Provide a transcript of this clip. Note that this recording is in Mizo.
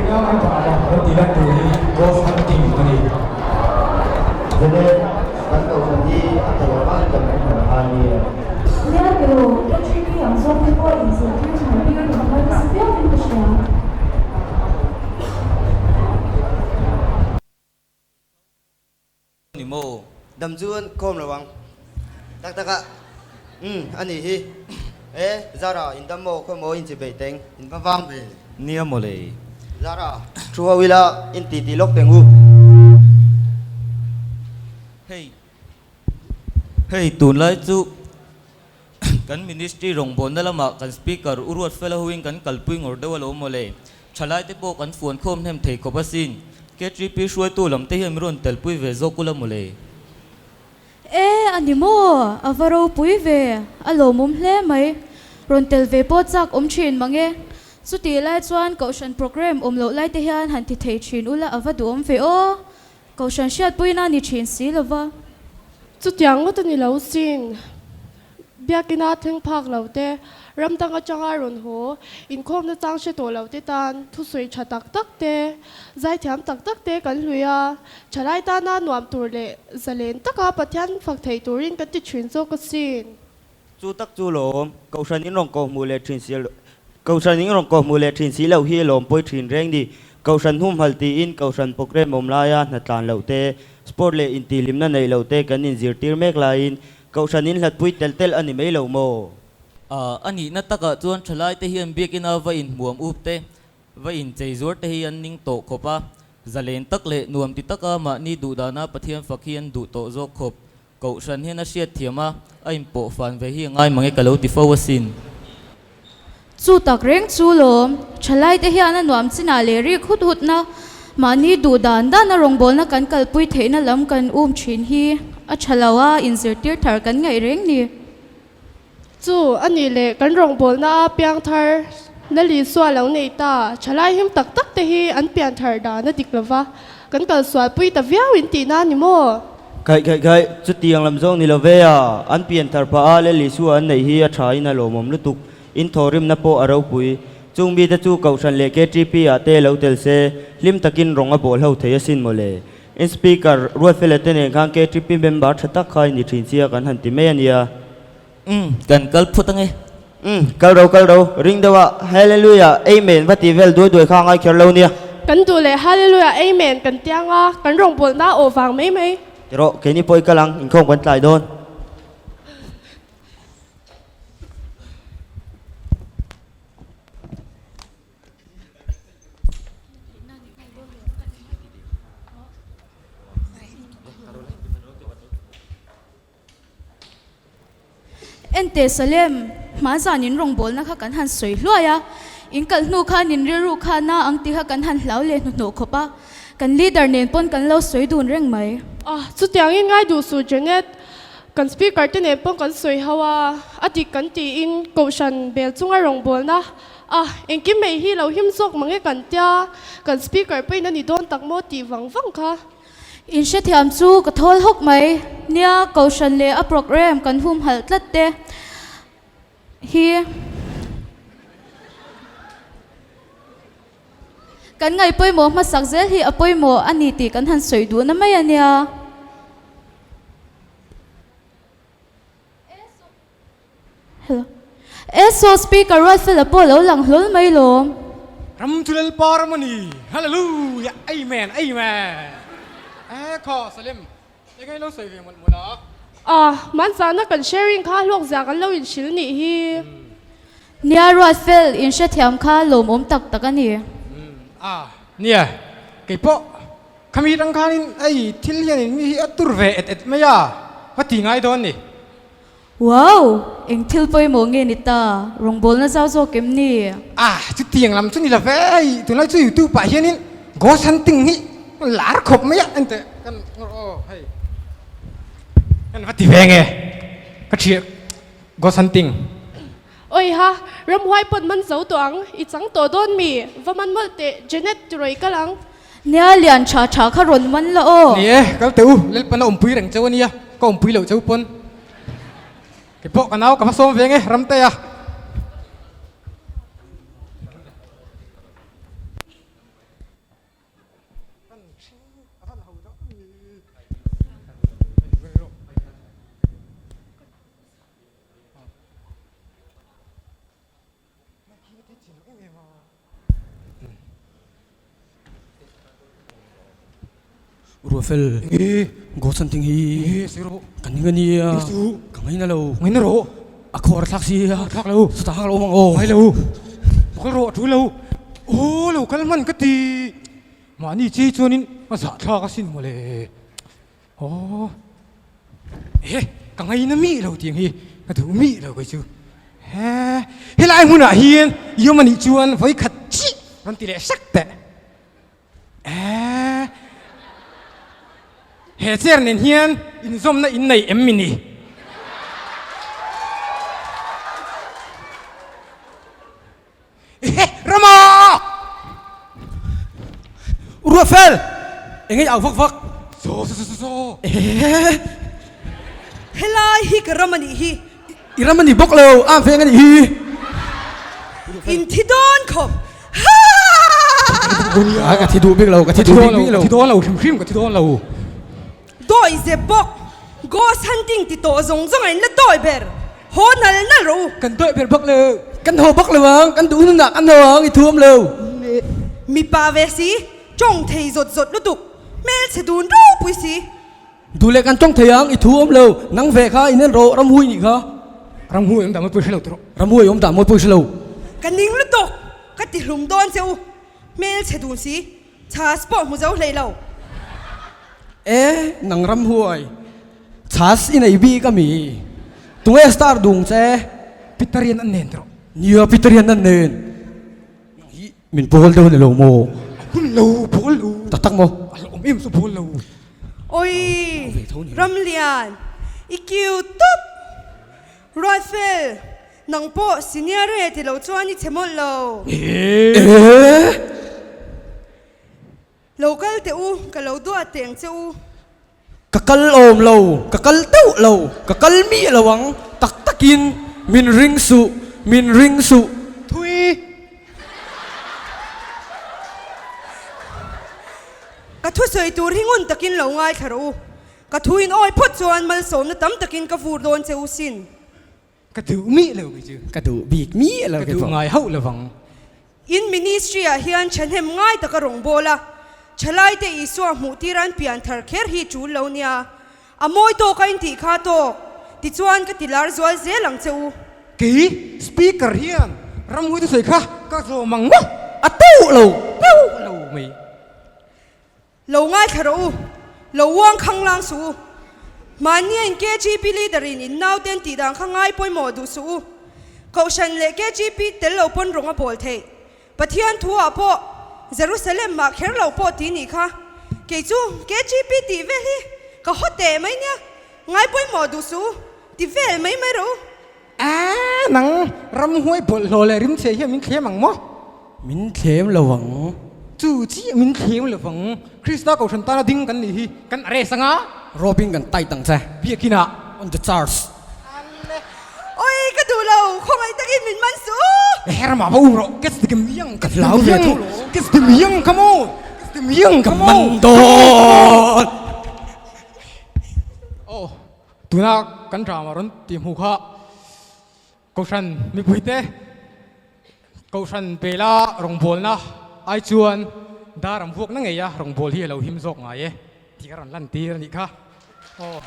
Nia a tha a, rawn ti lan tur hi Ghost Hunting a ni. Janet, Kan kohhran hi a tha lo ngai kan awm hran a nia. Nia tiraw, KHP ang zawk te pawh inzirtir thar hi kan ngai nasa viau in ka hria. Ni maw? Dam chu an khawm lo ang. Tak tak a, umm a nih hi. E, Zara, in dam maw? Khaw maw in chi beih teng? In va vang ve. Nia maw le. Zara, thu ho ila, in ti ti lawk teng u. Hei, hei tunlai chu kan ministry rawngbawlna lamah kan speaker u Ruat Fela hoin kan kalpui ngawr deuh alawm maw le. Thalaite pawh kan fuan khawm hnem thei khawp asin. KTP hruaitu lam te hian min rawn telpui ve zawk ula mawle. E, a ni maw? A va ropui ve, a lawmawm hle mai. Rawn tel ve pawh chak awm thin mang e. Chutih lai chuan Kohhran programme awm loh lai te hian han ti thei thin ula a va duhawm ve aw. Kohhran hriatpuina a ni thin si lova. Chutiang ngawt a ni lo sin. Biakina thleng phak lo te, ram dang atanga rawn haw, inkhawmna chang hre tawh lo te tan thusawi tha tak tak te, zaithiam tak tak te kan hlui a, thalai tana nuam tur leh zalen taka Pathian fak thei turin kan ti thin zawk asin. Chu tak chu lawm, Kohhran in rawn kohhmuh leh thin si Kohhran in rawn kohhmuh leh thin si loh hi lawm pawi thin reng ni. Kohhran humhalh tiin Kohhran programme awm laia hna tlan loh te, sport leh intihhlimna neih loh te kan inzirtir mek laiin Kohhran in hlatpui tel tel a ni mai lo maw? A nihna takah chuan thalaite hian biakina va inhmuam up te, va inchei zuar te hi an ning tawh khawp a, zalen tak leh nuam ti taka mahni duhdana Pathian fak hi an duh tawh zawk khawp. Kohhran hian a hriat thiam a, a inpawh fan ve hi a ngai mange ka lo ti fo asin. Chu tak reng chu lawm, thalaite hian a nuam chinah leh rik hut hutna, mahni duh dan dana rawngbawlna kan kalpui theihna lam kan um thin hi a tha lo a, inzirtir thar kan ngaih reng ni. Chu a nih leh kan rawngbawlna a piang thar na Lisua lo nei ta, thalai him tak tak te hi an pian thar dan a dik lova, kan kalsualpui ta viau in tihna a ni maw? Khaih khaih khaih, chutiang lam zawng ni lo ve a, an pian thar phah a Lel Isua an neih hi a tha in a lawmawm lutuk, in thawhrimna pawh a ropui. Chung mite chu Kohhran leh KTP ah te lo tel se, hlim takin rawng a bawl ho thei asin mawle. In Speaker Ruatfela te nen khan KTP member tha tak kha i ni thin sia kan han ti mai a nia. Umm, kan kal phut ange. Umm, kal ro kal ro, ring deuh a, Hallelujah, Amen va ti vel duai duai kha a ngai kher lo nia. Kan duh leh Hallelujah, Amen kan tiang a, kan rawngbawlna a awh vang mai mai. Ti rawh, keini pawh i kal ang, inkhawm kan tlai dawn. Enteh Salem, hmanzan in rawngbawlna kha kan han sawi hluai a, in kalh hnu khan in rilru kha na ang tih kha kan han hlau leh hnuhnawh khawp a, kan leader nen pawn kan lo sawi dun reng mai. Ah, chutiangin ngai duh suh Janet, kan speaker te nen pawn kan sawi ho a, a dik kan tiin kohhran bel chunga rawngbawlna ah engkim mai hi lo him zawk mange kan tia, kan speaker pawhin a ni dawn tak maw tih vang vang kha. In hrethiam chu ka thawl hawk mai. Nia, Kohhran leh a programme kan humhalh tlat te hi kan ngaih pawimawh hmasak zel hi a pawimawh a ni tih kan han sawi duhna mai a nia. Hello. Eso speaker Ruatfela pawh lo lang hlawl mai lawm. Ram chu Lalpa ram a ni. Hallelujah. Amen. Amen. Eh khaw Salim. Eng nge lo sawi ve mawlh mawlh a? Ah, hmanzana kan sharing kha hlawk zia kan lo inhrilh nih hi. Nia Ruatfel, in hrethiam kha lawmawm tak tak a ni. Ah, nia. Keipawh Khami tang khanin ei thil hianin mi hi a tur ve et et mai a, va ti ngai dawn ni. Wow! Eng thil pawimawh nge ni ta? Rawngbawlna zau zawk em ni? Ah, chutiang lam chu ni lo ve, hei tunlai chu youtube ah hianin ghost hunting hi lar khawp mai a, enteh kan aw hei kan va ti ve nge ka thiah ghost hunting. Awiha, ramhuai pawn man zo tawh ang, i chang tawh dawn mi? Va man mawlh teh, Janet tirawi kal ang. Nia, lian tha tha kha rawn man la aw. Ni e, kal teh u, Lalpan a awmpui reng cheu a nia, ka awmpui loh cheu pawn. Kei pawh ka nau ka va sawm ve nge, Ramtea. Ruafel, Ghost hunting hi kan ning a nia, ka ngaina lo. Ngaina rawh. A khawr thlak si a. Thlak lo. Chutah hak lo awm ang aw. Ngai lo. Kal rawh a tul lo. Aw lo kal hman ka ti. Mahni chei chuanin a zahthlak asin mawle. Aw he ka ngaina mi lo tiang hi ka duh mi lo kei chu he helai hmunah hian i awm anih chuan vawi khat chiah rawn ti leh sak teh eh he chair nen hian inzawmna in nei em mi ni Ehe, Rama! Ruafel! Eng nge i au vak vak? Saw, saw, saw, saw. Ehe! Helai hi ka ram a nih hi. I ram a ni bawk lo, am veng a nih hi. In thi dawn khawp. Haa! Ka thi duh bik lo, ka thi duh bik bik lo. Ka thi dawn lo, hrim hrim ka thi dawn lo. Dawi zep bawk, ghost hunting ti tawh zawng zawng a in la dawi ber, haw nal nal rawh u. Kan dawi ber bawk lo. Kan haw bawk lo ang, kan duh hnunah kan haw ang, i thuam lo. Mipa ve si, tawng thei zawt zawt lutuk, hmelchhe dun ropui si. Duh leh kan tawng thei ang, i thuam lo, nang ve kha in en rawh, ramhui nih kha. Ramhui awm dah mawi pawi hre lo tawh rawh. Ramhui awm dah mawi pawi hre lo. Ka ning lutuk, ka ti hlum dawn che u, hmelchhe dun si. Chhas pawh hmu zo hlei lo. E, nang ramhuai. Chhas i nei bik a mi? Tunge star dung che? Pitar-ian an nen tawh. Nia, Pitar-ian an nen. Nang hi min bawl deuh a ni lo maw? A hun lo, bawl lo. Tak tak maw? A hlauhawm em chu bawl lo. Oi, Ramlian, i cute tawp. Ruatfel, nang pawh senior e ti lo chuan i chhe mawlh lo. Eeh! Lo kal teh u, ka lo duat teh ang che u. Ka kal awm lo, ka kal deuh lo, ka kal miah lo ang, tak takin min ring suh, min ring suh. Thui! Ka thusawi tur hi ngun takin lo ngaithla rawh u. Ka thu in awi phawt chuan malsawmna tam takin ka vur dawn che u sin. Ka duh miah lo kei chu. Ka duh bik miah lo kei pawh. Ka duh ngai hauh lovang. In ministry ah hian thahnem ngai taka rawngbâwl a, thalaite Isua hmuh tir an pian thar kher hi ṭul lo nia. A mawi tawk a intih kha tawk, tichuan ka ti lar zual zel ang che u. Kei speaker hian ramhuai thusawi kha ka zawm ang maw? A teuh lo. Teuh lo mai. Lo ngaithla rawh u, lo uang khang lang suh u. Mahnia in KGP leader in in naute an tih dan kha ngai pawimawh duh suh u. Kohhran leh KGP tel lo pawn rawng a bawl theih. Pathian thu ah pawh Jerusalem mah kher lo pawh ti nih kha. Kei chu KGP tih vel hi ka haw teh mai nia. Ngai pawimawh duh suh u, ti vel mai mai rawh u. Aa, nang ramhuai bawlhhlawh leh rimchhe hian min thlem ang maw? Min thlem lo ang. Chu chiah min thlem lo vang. Krista Kohhran tana ding kan nih hi kan arrest anga. Robin kan tight ang che. Biakinah. On the charge. Alle. Oi, ka duh lo, khawngaih takin min man suh u. Her mah va um rawh, catch the miang, Ka hlau ve tho lo. Catch the miang, come on. Catch the miang, Ka come on. man dawn. Oh. Tuna kan drama rawn tih hmuh kha Kohhran mipuite Kohhran pela rawngbawlna ai chuan dar an vuakna ngei a rawngbâwl hi a lo him zawk ngai e tih ka rawn lantir a nih kha. Aw.